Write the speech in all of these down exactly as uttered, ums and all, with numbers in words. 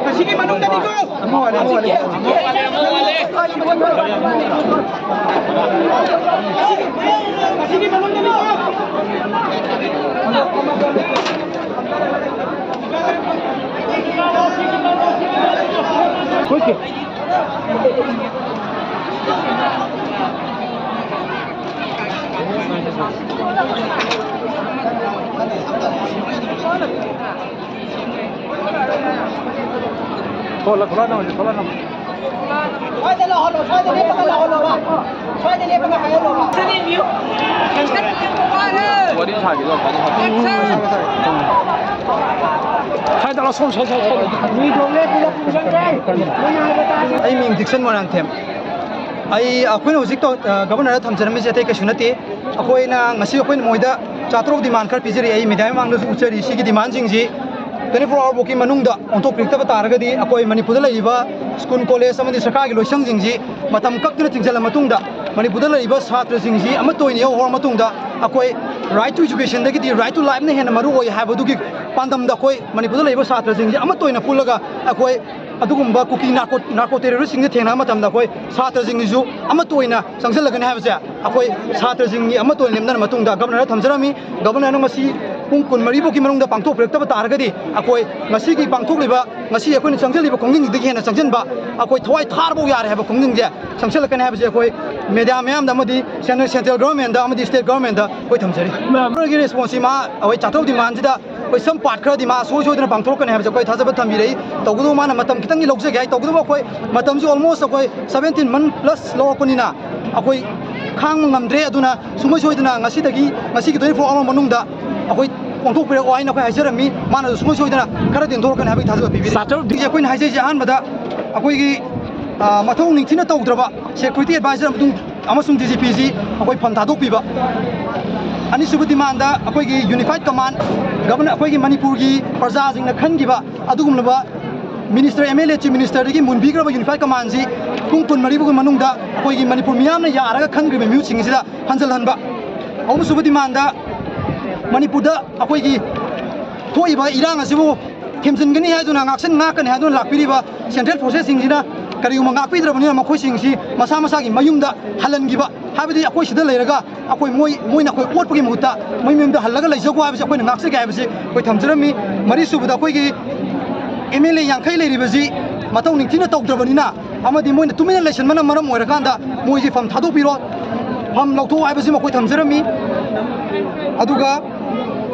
ꯑꯁꯤꯒꯤ ꯃꯅꯨꯡꯗꯅꯤꯀꯣ꯫ ꯑꯁꯤꯒꯤ ꯃꯅꯨꯡꯗꯅꯤꯀꯣ꯫ ꯊꯣꯛꯂꯛ-, ꯊꯣꯛꯂꯛꯅꯕ, ꯊꯣꯛꯂꯛꯅꯕ꯫ ꯁ꯭ꯋꯥꯏꯗ ꯂꯥꯛꯍꯜꯂꯣ, ꯁ꯭ꯋꯥꯏꯗ ꯂꯦꯞꯄꯒ ꯂꯥꯛꯍꯜꯂꯣꯕ꯫ ꯁ꯭ꯋꯥꯏꯗ ꯂꯦꯞꯄꯒ ꯍꯥꯏꯍꯜꯂꯣꯕ꯫ ꯋꯥꯔꯤ ꯁꯥꯒꯦ ꯇꯧꯕ꯫ ꯁ꯭ꯋꯥꯏꯗ ꯂꯥꯛꯑꯣ, ꯁꯣꯝ, ꯁꯣꯝ, ꯁꯣꯝ, ꯁꯣꯝ꯫ ꯑꯩ ꯃꯤꯡ ꯗꯤꯛꯁꯟ ꯃꯣꯏꯔꯥꯡꯊꯦꯝ꯫ ꯑꯩ, ꯑꯩꯈꯣꯏꯅ ꯍꯧꯖꯤꯛ ꯇꯧ-, ꯑ, ꯒꯕꯔꯅꯔꯗ ꯊꯝꯖꯔꯝꯃꯤꯁꯦ ꯑꯇꯩ ꯀꯩꯁꯨ ꯅꯠꯇꯦ꯫ ꯑꯩꯈꯣꯏꯅ ꯉꯁꯤ ꯑꯩꯈꯣꯏꯅ ꯃꯣꯏꯗ ꯆꯥꯇ꯭ꯔꯨꯛ ꯗꯤꯃꯥꯟ ꯈꯔ ꯄꯤꯖꯔꯤ꯫ ꯑꯩ ꯃꯤꯗꯤꯌꯥ ꯃꯃꯥꯡꯗꯁꯨ ꯎꯠꯆꯔꯤ꯫ ꯁꯤꯒꯤ ꯗꯤꯃꯥꯟꯁꯤꯡꯁꯤ twenty four hour ꯐꯥꯎꯒꯤ ꯃꯅꯨꯡꯗ ꯑꯣꯟꯊꯣꯛꯄꯤꯔꯛꯇꯕ ꯇꯥꯔꯒꯗꯤ ꯑꯩꯈꯣꯏ ꯃꯅꯤꯄꯨꯔꯗ ꯂꯩꯔꯤꯕ ꯁ꯭ꯀꯨꯜ, ꯀꯣꯂꯦꯖ ꯑꯃꯗꯤ ꯁꯔꯀꯥꯔꯒꯤ ꯂꯣꯏꯁꯪꯁꯤꯡꯁꯤ ꯃꯇꯝ ꯀꯛꯇꯅ ꯊꯤꯡꯖꯤꯜꯂ ꯃꯇꯨꯡꯗ ꯃꯅꯤꯄꯨꯔꯗ ꯂꯩꯔꯤꯕ ꯁꯥꯇ꯭ꯔꯁꯤꯡꯁꯤ ꯑꯃꯠꯇ ꯑꯣꯏꯅ ꯌꯧꯍꯧꯔ ꯃꯇꯨꯡꯗ ꯑꯩꯈꯣꯏ right to educationꯗꯒꯤꯗꯤ right to lifeꯅ ꯍꯦꯟꯅ ꯃꯔꯨ ꯑꯣꯏ ꯍꯥꯏꯕꯗꯨꯒꯤ ꯄꯥꯟꯗꯝꯗ ꯑꯩꯈꯣꯏ ꯃꯅꯤꯄꯨꯔꯗ ꯂꯩꯔꯤꯕ ꯁꯥꯇ꯭ꯔꯁꯤꯡꯁꯤ ꯑꯃꯠꯇ ꯑꯣꯏꯅ ꯄꯨꯜꯂꯒ ꯑꯩꯈꯣꯏ ꯑꯗꯨꯒꯨꯝꯕ ꯀꯨꯀꯤ ꯅꯥꯔꯀꯣ-, ꯅꯥꯔꯀꯣ ꯇꯦꯔꯣꯔꯤꯁꯁꯤꯡꯁꯦ ꯊꯦꯡꯅꯕ ꯃꯇꯝꯗ ꯑꯩꯈꯣꯏ ꯁꯥꯇ꯭ꯔꯁꯤꯡꯒꯤꯁꯨ ꯑꯃꯠꯇ ꯑꯣꯏꯅ ꯆꯪꯁꯤꯜꯂꯒꯅꯤ ꯍꯥꯏꯕꯁꯦ ꯑꯩꯈꯣꯏ ꯁꯥꯇ꯭ꯔꯁꯤꯡꯒꯤ ꯑꯃꯠꯇ ꯑꯣꯏꯅ ꯂꯦꯞꯅꯔ ꯃꯇꯨꯡꯗ ꯒꯕꯔꯅꯔꯗ ꯊꯝꯖꯔꯝꯃꯤ꯫ ꯒꯕꯔꯅꯔꯅ ꯃꯁꯤ ꯄꯨꯡ ꯀꯨꯟꯃꯔꯤ ꯐꯥꯎꯒꯤ ꯃꯅꯨꯡꯗ ꯄꯥꯡꯊꯣꯛꯄꯤꯔꯛꯇꯕ ꯇꯥꯔꯒꯗꯤ ꯑꯩꯈꯣꯏ ꯉꯁꯤꯒꯤ ꯄꯥꯡꯊꯣꯛꯂꯤꯕ, ꯉꯁꯤ ꯑꯩꯈꯣꯏꯅ ꯆꯪꯁꯤꯜꯂꯤꯕ ꯈꯣꯡꯖꯪꯁꯤꯗꯒꯤ ꯍꯦꯟꯅ ꯆꯪꯁꯤꯟꯕ, ꯑꯩꯈꯣꯏ ꯊꯋꯥꯏ ꯊꯥꯔꯐꯥꯎ ꯌꯥꯔꯦ ꯍꯥꯏꯕ ꯈꯣꯡꯖꯪꯁꯦ ꯆꯪꯁꯤꯜꯂꯛꯀꯅꯤ ꯍꯥꯏꯕꯁꯦ ꯑꯩꯈꯣꯏ ꯃꯦꯗꯤꯌꯥ ꯃꯌꯥꯝꯗ ꯑꯃꯗꯤ ꯁꯦꯟ-, ꯁꯦꯟꯇ꯭ꯔꯦꯜ ꯒꯚꯔꯟꯃꯦꯟꯗ ꯑꯃꯗꯤ ꯁ꯭ꯇꯦꯠ ꯒꯚꯔꯟꯃꯦꯟꯗ ꯑꯩꯈꯣꯏ ꯊꯝꯖꯔꯤ꯫ ꯒꯕꯔꯅꯔꯒꯤ ꯔꯦꯁꯄꯣꯟꯁꯁꯤ ꯃꯥ ꯑꯩꯈꯣꯏ ꯆꯥꯇ꯭ꯔꯨꯛ ꯗꯤꯃꯥꯟꯁꯤꯗ ꯑꯩꯈꯣꯏ some part ꯈꯔꯗꯤ ꯃꯥ ꯁꯨꯡꯁꯣꯏ ꯁꯣꯏꯗꯅ ꯄꯥꯡꯊꯣꯔꯛꯀꯅꯤ ꯍꯥꯏꯕꯁꯦ ꯑꯩꯈꯣꯏ ꯊꯥꯖꯕ ꯊꯝꯕꯤꯔꯛꯏ꯫ ꯇꯧꯕꯇꯕꯨ ꯃꯥꯅ ꯃꯇꯝ ꯈꯤꯇꯪꯗꯤ ꯂꯧꯖꯒꯦ ꯍꯥꯏ꯫ ꯇꯧꯕꯇꯕꯨ ꯑꯩꯈꯣꯏ ꯃꯇꯝꯁꯤ almost ꯑꯩꯈꯣꯏ seventeen month plus ꯂꯧꯔꯛꯄꯅꯤꯅ ꯑꯩꯈꯣꯏ ꯈꯥꯡꯕ ꯉꯝꯗ꯭ꯔꯦ꯫ ꯑꯗꯨꯅ ꯁꯨꯡꯁꯣꯏ ꯁꯣꯏꯗꯅ ꯉꯁꯤꯗꯒꯤ, ꯉꯁꯤꯒꯤ twenty four hour ꯃꯅꯨꯡꯗ ꯑꯩꯈꯣꯏ ꯑꯣꯟꯊꯣꯛꯄꯤꯔꯛꯑꯣ ꯍꯥꯏꯅ ꯑꯩꯈꯣꯏ ꯍꯥꯏꯖꯔꯝꯃꯤ꯫ ꯃꯥꯅꯁꯨ ꯁꯨꯡꯁꯣꯏ ꯁꯣꯏꯗꯅ ꯈꯔꯗꯤ ꯑꯣꯟꯊꯣꯔꯛꯀꯅꯤ ꯍꯥꯏꯕꯒꯤ ꯊꯥꯖꯕ ꯄꯤꯕꯤꯔꯤ꯫ ꯆꯥꯇ꯭ꯔꯨꯛ ꯑꯩꯈꯣꯏꯅ ꯍꯥꯏꯖꯔꯤꯁꯦ ꯑꯍꯥꯟꯕꯗ ꯑꯩꯈꯣꯏꯒꯤ, ꯑ, ꯃꯊꯧ ꯅꯤꯡꯊꯤꯅ ꯇꯧꯗ꯭ꯔꯕ security advisor ꯑꯃꯁꯨꯡ ꯑꯃꯁꯨꯡ ꯗꯤ ꯖꯤ ꯄꯤꯁꯤ ꯑꯩꯈꯣꯏ ꯐꯝ ꯊꯥꯗꯣꯛꯄꯤꯕ꯫ ꯑꯅꯤꯁꯨꯕ ꯗꯤꯃꯥꯟꯗ ꯑꯩꯈꯣꯏꯒꯤ unified command, ꯒꯕꯔꯅꯔ, ꯑꯩꯈꯣꯏꯒꯤ ꯃꯅꯤꯄꯨꯔꯒꯤ ꯄ꯭ꯔꯖꯥꯁꯤꯡꯅ ꯈꯟꯈꯤꯕ ꯑꯗꯨꯒꯨꯝꯂꯕ minister, M L A, chief ꯃꯤꯅꯤꯁꯇꯔꯗꯒꯤ ꯃꯨꯟꯕꯤꯈ꯭ꯔꯕ unified commandꯁꯤ ꯄꯨꯡ ꯀꯨꯟꯃꯔꯤ ꯐꯥꯎꯒꯤ ꯃꯅꯨꯡꯗ ꯑꯩꯈꯣꯏꯒꯤ ꯃꯅꯤꯄꯨꯔ ꯃꯤꯌꯥꯝꯅ ꯌꯥꯔꯒ ꯈꯟꯈ꯭ꯔꯤꯕ ꯃꯤꯍꯨꯠꯁꯤꯡꯁꯤꯗ ꯍꯟꯖꯤꯜꯍꯟꯕ꯫ ꯑꯍꯨꯝꯁꯨꯕ ꯗꯤꯃꯥꯟꯗ ꯃꯅꯤꯄꯨꯔꯗ ꯑꯩꯈꯣꯏꯒꯤ ꯊꯣꯛꯏꯕ ꯏꯔꯥꯡ ꯑꯁꯤꯕꯨ ꯊꯦꯝꯖꯤꯟꯒꯅꯤ ꯍꯥꯏꯗꯨꯅ, ꯉꯥꯛꯁꯟ ꯉꯥꯛꯀꯅꯤ ꯍꯥꯏꯗꯨꯅ ꯂꯥꯛꯄꯤꯔꯤꯕ ꯁꯦꯟꯇ꯭ꯔꯦꯜ ꯐꯣꯔꯁꯦꯁꯁꯤꯡꯁꯤꯅ ꯀꯔꯤꯒꯨꯝꯕ ꯉꯥꯛꯄꯤꯗ꯭ꯔꯕꯅꯤꯅ, ꯃꯈꯣꯏꯁꯤꯡꯁꯤ ꯃꯁꯥ ꯃꯁꯥꯒꯤ ꯃꯌꯨꯝꯗ ꯍꯜꯍꯟꯈꯤꯕ, ꯍꯥꯏꯕꯗꯤ ꯑꯩꯈꯣꯏ ꯁꯤꯗ ꯂꯩꯔꯒ ꯑꯩꯈꯣꯏ ꯃꯣꯏ, ꯃꯣꯏꯅ ꯑꯩꯈꯣꯏ ꯑꯣꯠꯄꯒꯤ ꯃꯍꯨꯠꯇ ꯃꯣꯏ ꯃꯌꯨꯝꯗ ꯍꯜꯂꯒ ꯂꯩꯖꯈꯣ ꯍꯥꯏꯕꯁꯤ ꯑꯩꯈꯣꯏꯅ ꯉꯥꯛꯆꯒꯦ ꯍꯥꯏꯕꯁꯤ ꯑꯩꯈꯣꯏ ꯊꯝꯖꯔꯝꯃꯤ꯫ ꯃꯔꯤꯁꯨꯕꯗ, ꯑꯩꯈꯣꯏꯒꯤ ꯑꯦꯝ ꯑꯦꯜ ꯑꯦ ꯌꯥꯡꯈꯩ ꯂꯩꯔꯤꯕꯁꯤ ꯃꯇꯧ ꯅꯤꯡꯊꯤꯅ ꯇꯧꯗ꯭ꯔꯕꯅꯤꯅ ꯑꯃꯗꯤ ꯃꯣꯏꯅ ꯇꯨꯃꯤꯟꯅ ꯂꯩꯁꯟꯕꯅ ꯃꯔꯝ ꯑꯣꯏꯔꯀꯥꯟꯗ ꯃꯣꯏꯁꯤ ꯐꯝ ꯊꯥꯗꯣꯛꯄꯤꯔꯣ, ꯐꯝ ꯂꯧꯊꯣꯛꯑꯣ ꯍꯥꯏꯕꯁꯤꯃ ꯑꯩꯈꯣꯏ ꯊꯝꯖꯔꯝꯃꯤ꯫ ꯑꯗꯨꯒ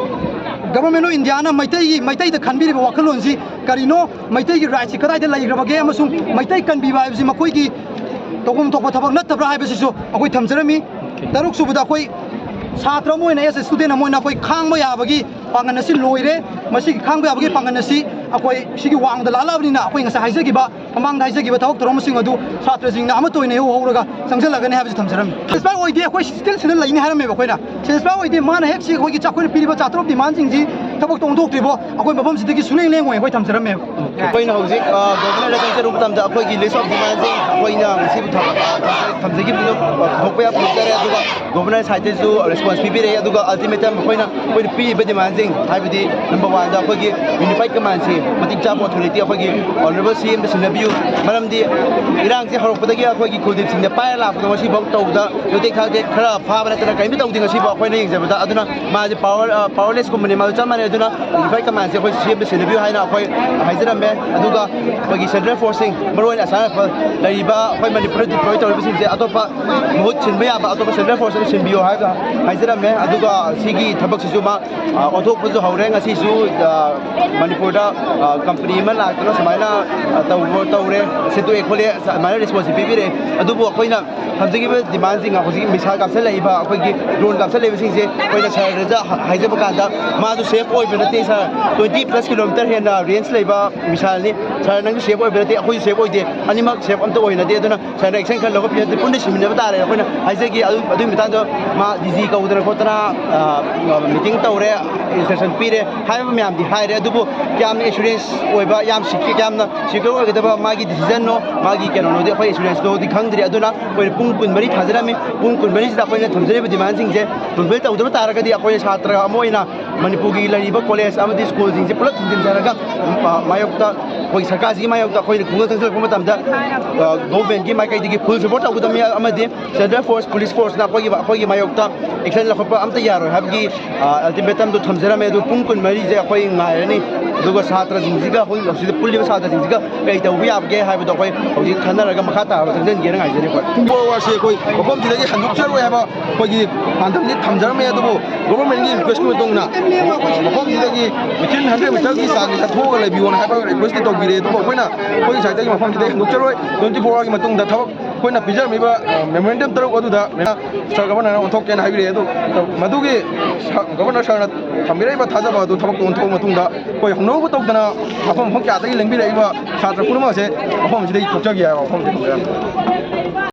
Government of ꯏꯟꯗꯤꯌꯥꯅ ꯃꯩꯇꯩꯒꯤ, ꯃꯩꯇꯩꯗ ꯈꯟꯕꯤꯔꯤꯕ ꯋꯥꯈꯜꯂꯣꯟꯁꯤ ꯀꯔꯤꯅꯣ, ꯃꯩꯇꯩꯒꯤ ꯔꯥꯏꯠꯁꯤ ꯀꯗꯥꯏꯗ ꯂꯩꯈ꯭ꯔꯕꯒꯦ ꯑꯃꯁꯨꯡ ꯃꯩꯇꯩ ꯀꯟꯕꯤꯕ ꯍꯥꯏꯕꯁꯤ ꯃꯈꯣꯏꯒꯤ ꯇꯧꯐꯝ ꯊꯣꯛꯄ ꯊꯕꯛ ꯅꯠꯇꯕ꯭ꯔꯥ ꯍꯥꯏꯕꯁꯤꯁꯨ ꯑꯩꯈꯣꯏ ꯊꯝꯖꯔꯝꯃꯤ꯫ ꯇꯔꯨꯛ ꯁꯨꯕꯗ, ꯑꯩꯈꯣꯏ ꯁꯥꯇ꯭ꯔ ꯑꯃ ꯑꯣꯏꯅ, as a student ꯑꯃ ꯑꯣꯏꯅ ꯑꯩꯈꯣꯏ ꯈꯥꯡꯕ ꯌꯥꯕꯒꯤ ꯄꯥꯡꯒꯜ ꯑꯁꯤ ꯂꯣꯏꯔꯦ꯫ ꯃꯁꯤꯒꯤ ꯈꯥꯡꯕ ꯌꯥꯕꯒꯤ ꯄꯥꯡꯒꯜ ꯑꯁꯤ ꯑꯩꯈꯣꯏ ꯁꯤꯒꯤ ꯋꯥꯡꯃꯗ ꯂꯥꯜꯂꯛꯑꯕꯅꯤꯅ, ꯑꯩꯈꯣꯏ ꯉꯁꯥꯏ ꯍꯥꯏꯖꯈꯤꯕ, ꯃꯃꯥꯡꯗ ꯍꯥꯏꯖꯈꯤꯕ ꯊꯕꯛ ꯊꯧꯔꯝꯁꯤꯡ ꯑꯗꯨ ꯁꯥꯇ꯭ꯔꯁꯤꯡꯅ ꯑꯃꯠꯇ ꯑꯣꯏꯅ ꯏꯍꯧ ꯍꯧꯔꯒ ꯆꯪꯁꯤꯜꯂꯒꯅꯤ ꯍꯥꯏꯕꯁꯤ ꯊꯝꯖꯔꯝꯃꯤ꯫ ꯁꯦꯇꯤꯁꯐꯥꯏ ꯑꯣꯏꯗꯦ, ꯑꯩꯈꯣꯏ ꯁ꯭ꯇꯤꯜ ꯁꯤꯗ ꯂꯩꯅꯤ ꯍꯥꯏꯔꯝꯃꯦꯕ ꯑꯩꯈꯣꯏꯅ꯫ ꯁꯦꯇꯤꯁꯐꯥꯏ ꯑꯣꯏꯗꯦ, ꯃꯥꯅ ꯍꯦꯛ ꯁꯤ ꯑꯩꯈꯣꯏꯒꯤ ꯑꯩꯈꯣꯏꯅ ꯄꯤꯔꯤꯕ ꯆꯥꯇ꯭ꯔꯨꯛ ꯗꯤꯃꯥꯟꯁꯤꯡꯁꯤ ꯊꯕꯛꯇ ꯑꯣꯟꯊꯣꯛꯇ꯭ꯔꯤꯕꯣ ꯑꯩꯈꯣꯏ ꯃꯐꯝꯁꯤꯗꯒꯤ ꯁꯨꯡꯂꯦꯡ ꯂꯦꯡꯉꯣꯏ ꯑꯩꯈꯣꯏ ꯊꯝꯖꯔꯝꯃꯦꯕ꯫ ꯑꯩꯈꯣꯏꯅ ꯍꯧꯖꯤꯛ, ꯑ, ꯒꯣꯚꯔꯅꯔꯗ ꯆꯪꯖꯔꯨꯕ ꯃꯇꯝꯗ ꯑꯩꯈꯣꯏꯒꯤ list of demandsꯁꯤꯡ ꯑꯩꯈꯣꯏꯅ ꯉꯁꯤꯕꯨ ꯊꯝ-, ꯑ, ꯊꯝꯖ-, ꯊꯝꯖꯈꯤꯕꯗꯨ, ꯑ, ꯄꯨꯊꯣꯛꯄ ꯌꯥꯝ ꯐꯖꯔꯦ꯫ ꯑꯗꯨꯒ ꯒꯣꯚꯔꯅꯔ ꯁꯥꯏꯠꯇꯁꯨ response ꯄꯤꯕꯤꯔꯛꯑꯦ꯫ ꯑꯗꯨꯒ ultimatum ꯑꯩꯈꯣꯏꯅ, ꯑꯩꯈꯣꯏꯅ ꯄꯤꯔꯤꯕ ꯗꯤꯃꯥꯟꯁꯤꯡ, ꯍꯥꯏꯕꯗꯤ number oneꯗ ꯑꯩꯈꯣꯏꯒꯤ unified commandꯁꯤ ꯃꯇꯤꯛ ꯆꯥꯕ authority ꯑꯩꯈꯣꯏꯒꯤ honourable ꯁꯤ ꯑꯦꯝꯗ ꯁꯤꯟꯅꯕꯤꯌꯨ꯫ ꯃꯔꯝꯗꯤ ꯏꯔꯥꯡꯁꯦ ꯍꯧꯔꯛꯄꯗꯒꯤ ꯑꯩꯈꯣꯏꯒꯤ ꯀꯨꯜꯗꯤꯞ ꯁꯤꯡꯅ ꯄꯥꯏꯔ ꯂꯥꯛꯄꯗꯣ ꯉꯁꯤꯐꯥꯎ ꯇꯧꯕꯗ ꯅꯣꯇꯦꯛ ꯊꯥꯛꯇꯦꯛ ꯈꯔ ꯐꯥꯕ ꯅꯠꯇꯅ ꯀꯔꯤꯝꯇ ꯇꯧꯗꯦ ꯉꯁꯤꯐꯥꯎ ꯑꯩꯈꯣꯏꯅ ꯌꯦꯡꯖꯕꯗ꯫ ꯑꯗꯨꯅ ꯃꯥꯁꯦ power, ꯑ, powerlessꯀꯨꯝꯕꯅꯤ, ꯃꯥꯁꯨ ꯆꯞ ꯃꯥꯟꯅꯩ꯫ ꯑꯗꯨꯅ unified commandꯁꯦ ꯑꯩꯈꯣꯏ ꯁꯤ ꯑꯦꯝꯗ ꯁꯤꯟꯅꯕꯤꯌꯨ ꯍꯥꯏꯅ ꯑꯩꯈꯣꯏ ꯍꯥꯏꯖꯔꯝꯃꯦ꯫ ꯑꯗꯨꯒ ꯑꯩꯈꯣꯏꯒꯤ central forceꯁꯤꯡ, ꯃꯔꯨꯑꯣꯏꯅ ꯑꯁꯥꯝ ꯔꯥꯏꯐꯜ ꯂꯩꯔꯤꯕ ꯑꯩꯈꯣꯏ ꯃꯅꯤꯄꯨꯔꯗ deploy ꯇꯧꯔꯤꯕꯁꯤꯡꯁꯦ ꯑꯇꯣꯞꯄ ꯃꯍꯨꯠ ꯁꯤꯟꯕ ꯌꯥꯕ ꯑꯇꯣꯞꯄ central force ꯑꯃ ꯁꯤꯟꯕꯤꯌꯨ ꯍꯥꯏꯕ ꯍꯥꯏꯖꯔꯝꯃꯦ꯫ ꯑꯗꯨꯒ ꯁꯤꯒꯤ ꯊꯕꯛꯁꯤꯁꯨ ꯃꯥ, ꯑ, ꯑꯣꯟꯊꯣꯛꯄꯁꯨ ꯍꯧꯔꯦ꯫ ꯉꯁꯤꯁꯨ, ꯑ, ꯃꯅꯤꯄꯨꯔꯗ, ꯑ, company ꯑꯃ ꯂꯥꯛꯇꯨꯅ ꯁꯨꯃꯥꯏꯅ, ꯑ, ꯇꯧꯕ, ꯇꯧꯔꯦ, ꯁꯤꯟꯗꯣꯛꯑꯦ ꯈꯣꯠꯂꯦ, ꯑꯗꯨꯃꯥꯏꯅ response ꯄꯤꯕꯤꯔꯛꯑꯦ꯫ ꯑꯗꯨꯕꯨ ꯑꯩꯈꯣꯏꯅ ꯊꯝꯖꯈꯤꯕ ꯗꯤꯃꯥꯟꯁꯤꯡ, ꯍꯧꯖꯤꯛꯀꯤ missile ꯀꯥꯞꯁꯤꯜꯂꯛꯏꯕ, ꯑꯩꯈꯣꯏꯒꯤ drone ꯀꯥꯞꯁꯤꯜꯂꯛꯏꯕꯁꯤꯡꯁꯦ ꯑꯩꯈꯣꯏꯅ ꯁꯥꯔꯗ ꯍꯥꯏꯖꯕ ꯀꯥꯟꯗ ꯃꯥꯁꯨ safe ꯑꯣꯏꯕ ꯅꯠꯇꯦ ꯁꯥꯔ, twenty plus kilometer ꯍꯦꯟꯅ range ꯂꯩꯕ missileꯅꯤ ꯁꯥꯔ, ꯅꯪꯁꯨ safe ꯑꯣꯏꯕ ꯅꯠꯇꯦ, ꯑꯩꯈꯣꯏꯁꯨ safe ꯑꯣꯏꯗꯦ, ꯑꯅꯤꯃꯛ safe ꯑꯝꯇ ꯑꯣꯏꯅꯗꯦ꯫ ꯑꯗꯨꯅ ꯁꯥꯔꯅ action ꯈꯔ ꯂꯧꯈꯠꯄꯤꯔꯗꯤ ꯄꯨꯟꯅ ꯁꯤꯟꯃꯤꯟꯅꯕ ꯇꯥꯔꯦ꯫ ꯑꯩꯈꯣꯏꯅ ꯍꯥꯏꯖꯒꯦ, ꯑꯗꯨ, ꯑꯗꯨꯒꯤ ꯃꯇꯥꯡꯗ ꯃꯥ D G ꯀꯧꯗꯅ ꯈꯣꯠꯇꯅ, ꯑ, meeting ꯇꯧꯔꯦ, instruction ꯄꯤꯔꯦ, ꯍꯥꯏꯕ ꯃꯌꯥꯝꯗꯤ ꯍꯥꯏꯔꯦ꯫ ꯑꯗꯨꯕꯨ ꯌꯥꯝꯅ assurance ꯑꯣꯏꯕ, ꯌꯥꯝ secure, ꯌꯥꯝꯅ secure ꯑꯣꯏꯒꯗꯕ ꯃꯥꯒꯤ decisionꯅꯣ, ꯃꯥꯒꯤ ꯀꯩꯅꯣꯅꯣꯗꯤ ꯑꯩꯈꯣꯏ assuranceꯗꯣꯗꯤ ꯈꯪꯗ꯭ꯔꯤ꯫ ꯑꯗꯨꯅ ꯑꯩꯈꯣꯏꯅ ꯄꯨꯡ ꯀꯨꯟꯃꯔꯤ ꯊꯥꯖꯔꯝꯃꯤ꯫ ꯄꯨꯡ ꯀꯨꯟꯃꯔꯤꯁꯤꯗ ꯑꯩꯈꯣꯏꯅ ꯊꯝꯖꯔꯤꯕ demandꯁꯤꯡꯁꯦ fulfill ꯇꯧꯗꯕ ꯇꯥꯔꯒꯗꯤ ꯑꯩꯈꯣꯏ ꯁꯥꯇ꯭ꯔ ꯑꯃ ꯑꯣꯏꯅ ꯃꯅꯤꯄꯨꯔꯒꯤ ꯂꯩꯔꯤꯕ ꯀꯣꯂꯦꯖ ꯑꯃꯗꯤ ꯁ꯭ꯀꯨꯜꯁꯤꯡꯁꯦ ꯄꯨꯂꯞ ꯊꯤꯡꯖꯤꯟꯖꯔꯒ, ꯑ, ꯃꯥꯌꯣꯛꯇ, ꯑꯩꯈꯣꯏ ꯁꯔꯀꯥꯔꯁꯤꯒꯤ ꯃꯥꯌꯣꯛꯇ ꯑꯩꯈꯣꯏꯅ ꯈꯨꯡꯒꯪ ꯆꯪꯁꯤꯜꯂꯛꯄ ꯃꯇꯝꯗ, ꯑ, ꯒꯣꯚꯔꯟꯃꯦꯟꯠꯀꯤ ꯃꯥꯏꯀꯩꯗꯒꯤ ꯐꯨꯜ ꯁꯄꯣꯔꯠ ꯇꯧꯒꯗꯕꯅꯤ꯫ ꯑꯃꯗꯤ ꯁꯦꯟꯇ꯭ꯔꯦꯜ ꯐꯣꯔꯁ, ꯄꯨꯂꯤꯁ ꯐꯣꯔꯁꯅ ꯑꯩꯈꯣꯏꯒꯤ, ꯑꯩꯈꯣꯏꯒꯤ ꯃꯥꯌꯣꯛꯇ ꯑꯦꯛꯁꯟ ꯂꯧꯈꯠꯄ ꯑꯝꯇ ꯌꯥꯔꯣꯏ ꯍꯥꯏꯕꯒꯤ, ꯑ, ꯑꯜꯇꯤꯃꯦꯇꯝꯗꯨ ꯊꯝꯖꯔꯝꯃꯦ꯫ ꯑꯗꯨ ꯄꯨꯡ ꯀꯨꯟꯃꯔꯤꯁꯦ ꯑꯩꯈꯣꯏ ꯉꯥꯏꯔꯅꯤ꯫ ꯑꯗꯨꯒ ꯁꯥꯇ꯭ꯔꯁꯤꯡꯁꯤꯒ, ꯍꯧꯖꯤꯛ ꯍꯧꯖꯤꯛꯇ ꯄꯨꯜꯂꯤꯕ ꯁꯥꯇ꯭ꯔꯁꯤꯡꯁꯤꯒ ꯀꯩ ꯇꯧꯕ ꯌꯥꯕꯒꯦ ꯍꯥꯏꯕꯗꯣ ꯑꯩꯈꯣꯏ ꯍꯧꯖꯤꯛ ꯈꯟꯅꯔꯒ ꯃꯈꯥ ꯇꯥꯕ ꯆꯪꯁꯤꯟꯒꯦꯅ ꯉꯥꯏꯖꯔꯤ꯫ ꯑꯩꯈꯣꯏ ꯄꯨꯡ ꯐꯥꯎꯕ ꯑꯁꯤ ꯑꯩꯈꯣꯏ ꯃꯐꯝꯁꯤꯗꯒꯤ ꯍꯟꯗꯣꯛꯆꯔꯣꯏ ꯍꯥꯏꯕ ꯑꯩꯈꯣꯏꯒꯤ ꯄꯥꯟꯗꯝꯗꯤ ꯊꯝꯖꯔꯝꯃꯦ꯫ ꯑꯗꯨꯕꯨ ꯒꯣꯚꯔꯟꯃꯦꯟꯠꯀꯤ ꯔꯤꯀ꯭ꯋꯦꯁꯀꯤ ꯃꯇꯨꯡ ꯏꯟꯅ ꯃꯐꯝꯁꯤꯗꯒꯤ within hundred meterꯒꯤ ꯆꯥꯡꯁꯤꯗ ꯊꯣꯛꯑꯒ ꯂꯩꯕꯤꯌꯣꯅ ꯍꯥꯏꯕ ꯔꯤꯀ꯭ꯋꯦꯁꯇꯤ ꯇꯧꯕꯤꯔꯦ꯫ ꯑꯗꯨꯕꯨ ꯑꯩꯈꯣꯏꯅ ꯑꯩꯈꯣꯏꯒꯤ ꯁꯥꯏꯠꯇꯒꯤ ꯃꯐꯝꯁꯤꯗꯒꯤ ꯍꯟꯗꯣꯛꯆꯔꯣꯏ꯫ Twenty four hourꯒꯤ ꯃꯇꯨꯡꯗ ꯊꯕꯛ ꯑꯩꯈꯣꯏꯅ ꯄꯤꯖꯔꯝꯃꯤꯕ, ꯑ, memorandum ꯇꯔꯨꯛ ꯑꯗꯨꯗ ꯃꯦꯝꯅ ꯁꯥꯔ ꯒꯣꯚꯔꯅꯔꯅ ꯑꯣꯟꯊꯣꯛꯀꯦꯅ ꯍꯥꯏꯕꯤꯔꯛꯑꯦ꯫ ꯑꯗꯨ ꯃꯗꯨꯒꯤ ꯁꯥꯔ ꯒꯣꯚꯔꯅꯔ ꯁꯥꯔꯅ ꯊꯝꯕꯤꯔꯛꯏꯕ ꯊꯥꯖꯕ ꯑꯗꯨ ꯊꯕꯛꯇ ꯑꯣꯟꯊꯣꯛꯑ ꯃꯇꯨꯡꯗ ꯑꯩꯈꯣꯏ ꯍꯧꯅꯕ ꯇꯧꯗꯅ ꯃꯐꯝ ꯃꯐꯝ ꯀꯌꯥꯗꯒꯤ ꯂꯦꯡꯕꯤꯔꯛꯏꯕ ꯁꯥꯇ꯭ꯔ ꯄꯨꯝꯅꯃꯛ ꯑꯁꯦ ꯃꯐꯝ ꯑꯁꯤꯗꯒꯤ ꯊꯣꯛꯆꯒꯦ ꯍꯥꯏꯕ ꯋꯥꯐꯝꯁꯦ ꯊꯝꯖꯔꯝꯃꯤ꯫